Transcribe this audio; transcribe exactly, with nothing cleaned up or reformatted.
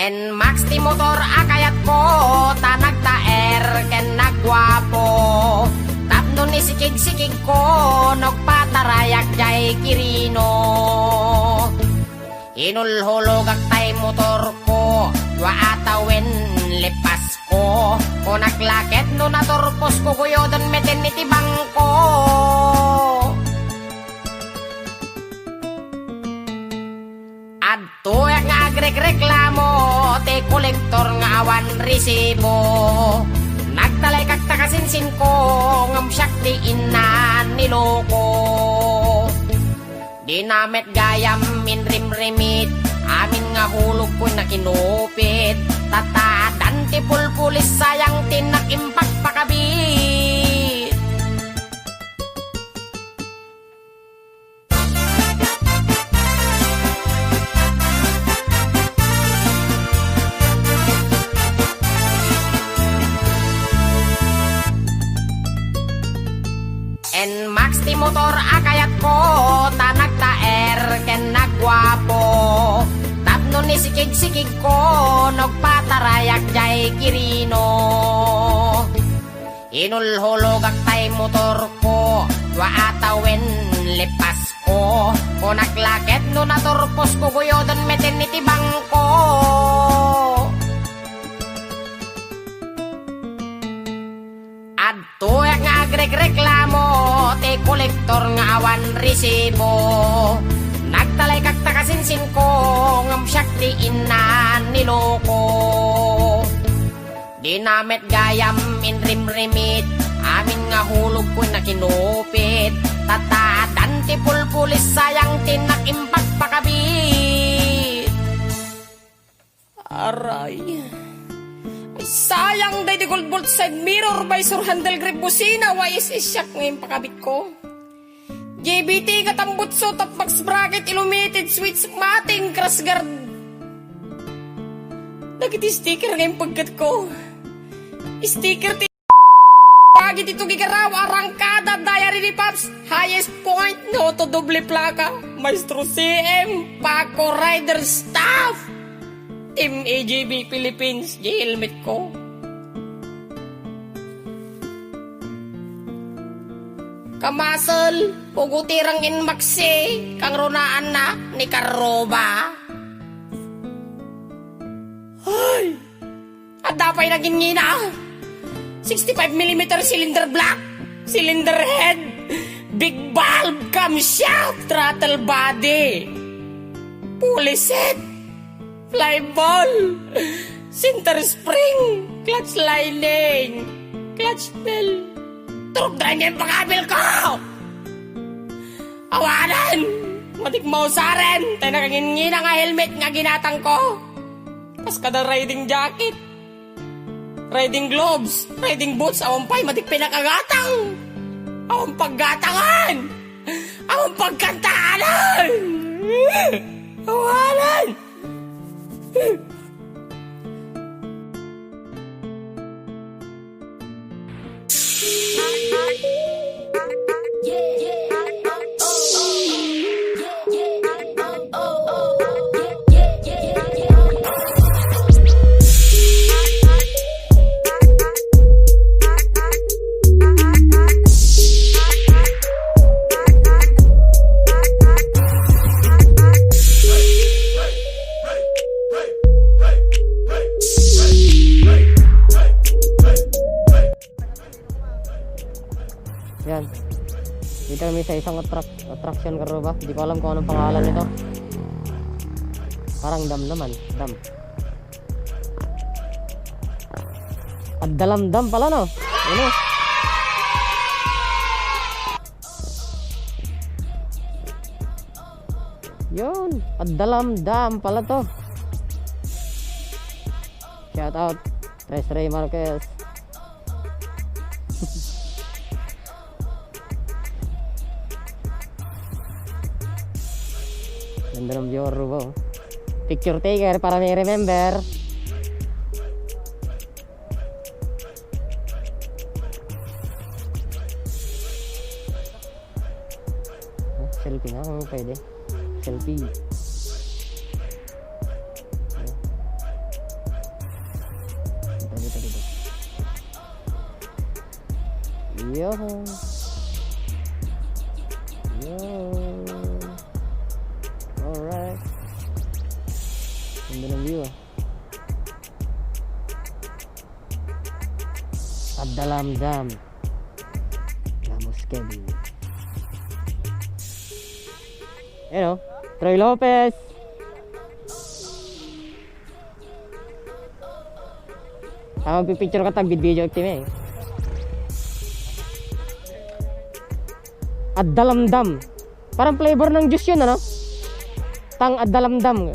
Max ti motor a kayatko, ta nagtaer ken nagguapo. Tapno ni sikig-sikigko, nagpatarayak jay Kirino. Inulhulogak tay motorko, dua a tawen lipasko. Kunak la ket no naturposko, guyoden metten iti bangko. Adtoyak nga agrekreklamo ti kolektor nga awan resibo. Nagtalaykak ta kasinsinko, ngem siak ti inna ni loko. Dina met gayam inrimrimit, amin nga hulogko nakinupit. Tatta addan ti pulpulis, sayang ti innak impakpakabit. Nmax ti motor a kayatko, ta nagtaer ken nagguapo. Tapno ni sikig-sikigko, nagpatarayak jay Kirino. Inulhulogak tay motorko, dua a tawen lipasko. Kunak la ket no naturposko, guyoden metten iti bangko. Adtoyak nga agrekreklamo ti kolektor nga awan resibo. Nagtalaykak ta kasinsinko, ngem siak ti inna ni loko. Dina met gayam inrimrimit, amin nga hulogko nakinupit. Tatta addan ti pulpulis, sayang ti innak impakpakabit. Aray. Ay, sayang daydi gold bolt side mirror, visor, handle grip, busina, Y S S shock nga impakabitko. J B T nga tambutso, top box bracket, illuminated switch, mating crash guard. Dagiti sticker nga impaggatko. Sticker ti Pagi ti tugigaraw, arangkada, diary ni Pops, highest point, no to doble plaka, Maestro C M, Paco Rider Staff, Team A J B Philippines, di helmet ko. Kamasel, pugutirang inmaksi, kang runaan na ni Karoba. Ay! Adda pay nagingina. Sixty-five millimeter cylinder block, cylinder head, big valve, camshaft, throttle body, pulley set, fly ball, center spring, clutch lining, clutch bell. Turog dra nga impakabil ko! Awanen! Matik mausaren, tay nakangingina nga helmet nga ginatang ko. Kas kada riding jacket, riding gloves, riding boots, awan pay matik pinakagatang. Awan paggatangan. Awan pagkantaanan. Awanen! Yan. Dito kami sa isang attract-, attraction, Karoba. Di ko alam kung anong pangalan nito. Parang dam naman. Dam. Adda lamdam pala, no? Ano? Yun. Adda lamdam pala to. Shout out, Tres Rey Marquez. Ganda ng viewer, bro. Picture taker para may remember. Oh, selfie nga kung pwede. Selfie. Yo. Yo. Alright. Ganda ng view, ah. Adda Lamdam. Ramos Kevin. Ayan, oh. Troy Lopez. Tama, pipicture ka, tag video team, eh. Adda Lamdam. Parang flavor ng juice yun, ano? Tang Adda Lamdam.